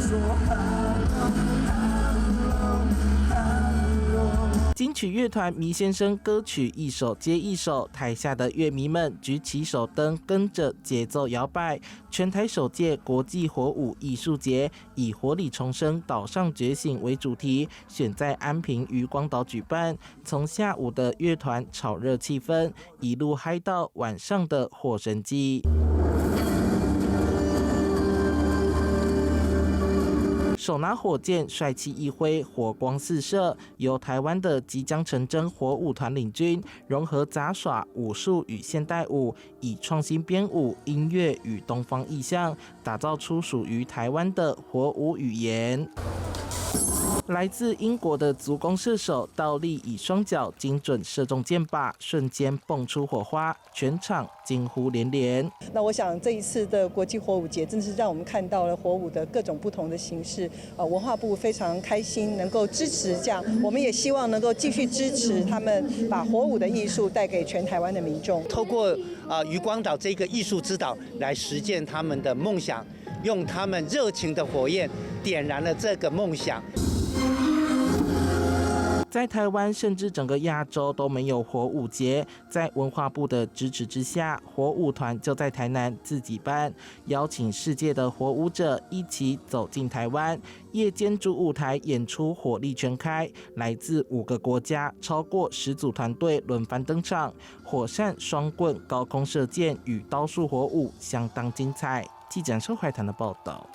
說 Hello Hello。金曲樂團麋先生歌曲一首接一首，台下的樂迷們舉起手燈，跟着節奏搖擺。全台首屆國際火舞藝術節以“火裡重生，島上覺醒”為主題，選在安平漁光島舉辦。從下午的樂團炒熱氣氛，一路嗨到晚上的火神祭。手拿火箭，帥氣一揮，火光四射。由台灣的即將成真火舞團領軍，融合雜耍、武術與現代舞，以創新編舞、音樂與東方意象，打造出屬於台灣的火舞語言。來自英國的足弓射手倒立，以雙腳精準射中箭靶，瞬間蹦出火花，全場驚呼連連。那我想這一次的國際火舞節，真是讓我們看到了火舞的各種不同的形式。文化部非常開心能夠支持這樣，我們也希望能夠繼續支持他們，把火舞的藝術帶給全台灣的民眾。透過漁光島這個藝術之島來實踐他們的夢想，用他們熱情的火焰點燃了這個夢想。在台灣甚至整個亞洲都沒有火舞節，在文化部的支持之下，火舞團就在台南自己辦，邀請世界的火舞者一起走進台灣。夜間主舞台演出火力全開，來自5個國家，超過10組團隊輪番登場，火扇、雙棍、高空射箭與刀術火舞相當精彩。記者周懷談的報道。